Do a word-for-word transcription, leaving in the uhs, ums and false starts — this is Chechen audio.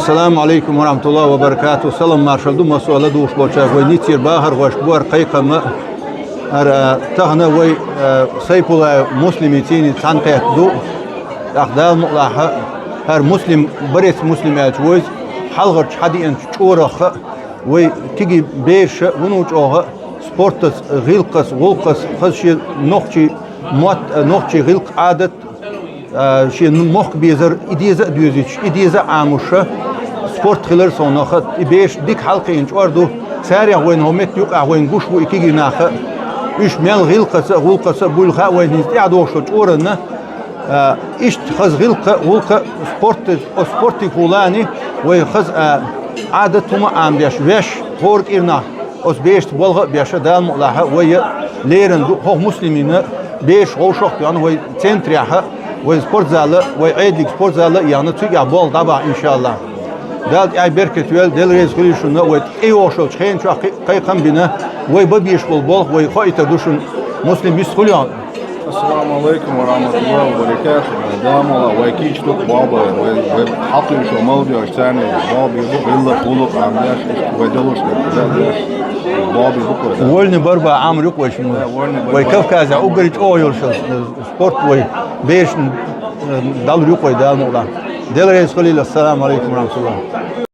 Ассаламу алейкум ва рахматуллахи ва баракату. Салам маршал ду массо а ладугӀуш болчарга. Вай ниццера бахархошка бу хӀара кхайкхам. ХӀара, а, тахана вай, а, Сайпулаев Муслима цӀийне цхьаьнакхетта ду. ТӀаккха Дала мукъалахь, хӀара Муслим, Борец Муслим аьлча вайца, хьалхарча хьадеанча чкъурах а, вай кегий бераш а, вуно чӀоагӀа спортаца, гӀиллакхаца, гӀулакхаца, хаза шен нохчий мотт, нохчий гӀиллакх, Ӏадат, а, шен мохк безар, и деза а доьзуьйтуш, и деза а Ӏамош, спорт хилар сона хат, и бераш дика хьалкхиъна чкъор ду, царех вайна хӀокху метта юкъахь вайна гуш бу и кегий нах а. Уьш мел гӀиллакхаца а, гӀулакхаца а буьллу хаьа вайна хӀинца тӀаьхьа догӀуш долчу чкъуранна. А, иштта хаза гӀиллакх а, гӀуллакх а, спорт, оцу спортигахула вай хаза, а, Ӏадат хӀума а Ӏамадеш, ваьш, хӀора кӀирнахь оцу берашца болх а беш, Дала мукъалахь, вай а лерина ду хӀокху Муслимина бераш вовшах а тоьхна, вай центрехь а, вай спортзал а, вай Ӏедалан спортзал а яхна, цигахь болх дӀабахьа, иншааллахӀ. Дала тӀаьхье беркат йойла, Дела реза хуьлийла шуна, вай тӀейогӀуш йолчу хенан чохь кхай-, кхайкхам а бина, вай бан безаш болу болх вай хоуьйтур ду шуна, Муслим, вистхуьлда. Ассаламу алейкум ва рахматуллахи ва баракатух. Дала мукъалахь, вай кийча ду-кх болх бан, вай, вай хьалкхуьуш йолу молодёжь, царна болх бан ду-кх, гӀиллакх, гӀуллакх Ӏамадеш, иштта вай далуш дерг, да, деш, болх бан ду-кх вай, да. Вольный борьба Ӏамор ю-кх вай шуна. Да, вольный борьба. Вай Кавказехь уггар чӀогӀа йолуш йолу спорт вай берашна, э, далур ю-кх вай, Дала мукъалахь. Дела реза хуьлийла, ассаламу алейкум ва рахматуллахи.